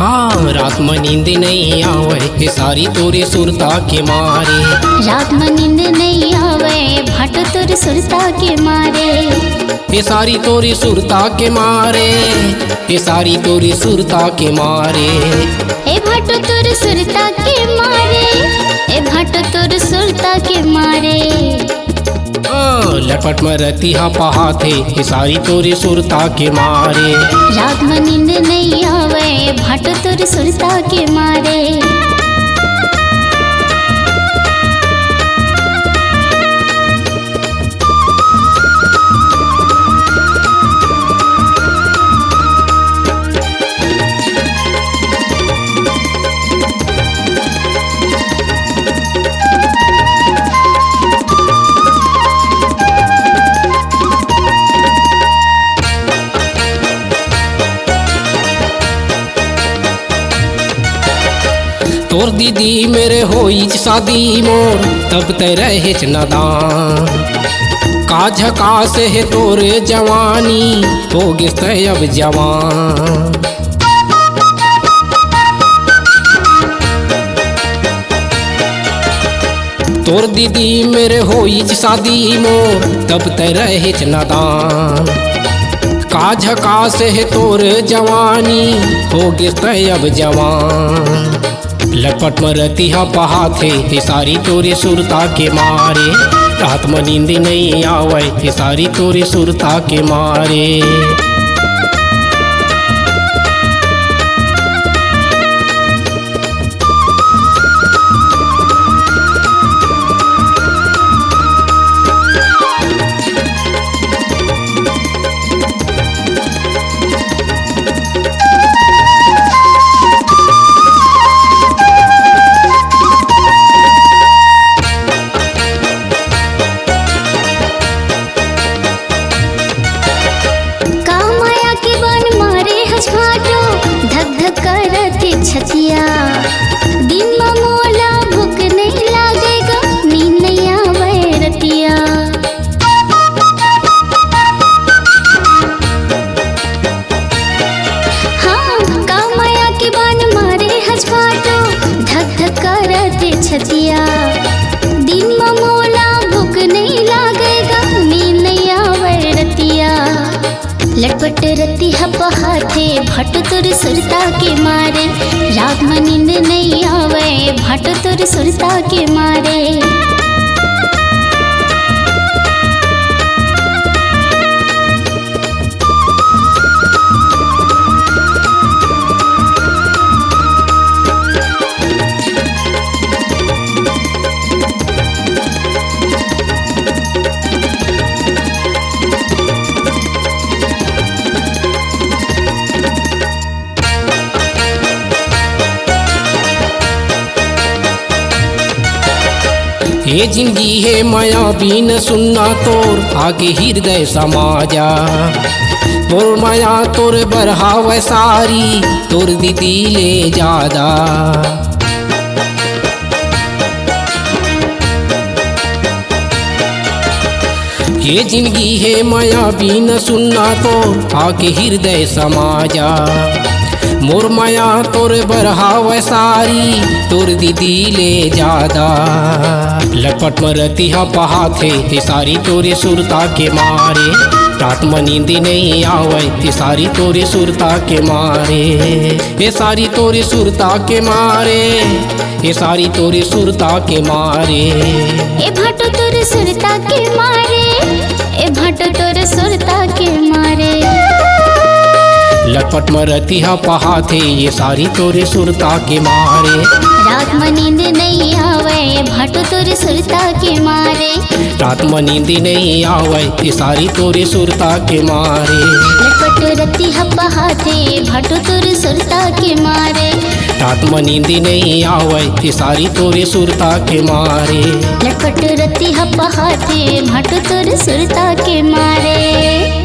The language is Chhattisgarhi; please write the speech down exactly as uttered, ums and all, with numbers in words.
हाँ, रात म नींद नइ आवय, हे सारी तोरे सुरता के मारे। रात म नींद नइ आवय, भाटो तोर सुरता के मारे। हे सारी तोरे सुरता के मारे, हे सारी तोरे सुरता के मारे। ए भाटो तोर सुरता के मारे, ए भाटो तोर सुरता के मारे। हाँ, लटपट म रतिहा पहाथे, हे सारी तोरे सुरता के मारे। रात म नींद नइ आवय, भाटो तोर सुरता के मारे। तोर दीदी मेर होइच शादी मोर, तब तैं रहेच नादान। का झकास हे तोर जवानी, होगेस तैं अब जवान। तोर दीदी मेर होइच शादी मोर, तब तैं रहेच नादान। का झकास हे तोर जवानी, होगेस तैं अब जवान। लटपट म रतिहा पहाथे, हे सारी तोरे सुरता के मारे। रात म नींद नइ आवय, हे सारी तोरे सुरता के मारे। का माया के बान मारे हस भाटो, धक धक करत हे छतिया। दिन म मोला भूख नइ लागे गा, नींद नइ आवय रतिया। हाँ, का माया के बान मारे हस भाटो, धक धक करत हे छतिया। दिन म मोला भूख नइ लागे गा, नींद नइ आवय रतिया। लटपट रतिहा पहाथे, भाटो तोर सुरता के मारे। रात म नींद नइ आवय, भाटो तोर सुरता के मारे। ए जिनगी हे मया बिन सुन्ना तोर, आके हिरदय समा जा। मोर मया तोर बर हावय सारी, तोर दीदी ले जादा। ए जिनगी हे मया बिन सुन्ना तोर, आके हिरदय समा जा। मोर मया तोर बर हावय सारी, तोर दीदी ले जादा। लटपट म रतिहा पहाथे, हे सारी तोरे सुरता के मारे। रात म नींद नइ आवय, हे सारी तोरे सुरता के मारे। हे सारी तोरे सुरता के मारे, हे सारी तोरे सुरता के मारे। ए भाटो तोर सुरता के मारे, ए भाटो तोर सुरता के मारे। लटपट म रतिहा पहाथे, ए सारी तोरे सुरता के मारे। रात म नींद नइ आवय, ए भाटो तोर सुरता के मारे। रात म नींद नइ आवय, ए सारी तोरे सुरता के मारे। लटपट रतिहा पहाथे, ए भाटो तोर सुरता के मारे। रात म नींद नइ आवय, ए सारी तोरे सुरता के मारे। लटपट रतिहा पहाथे, ए भाटो तोर सुरता के मारे।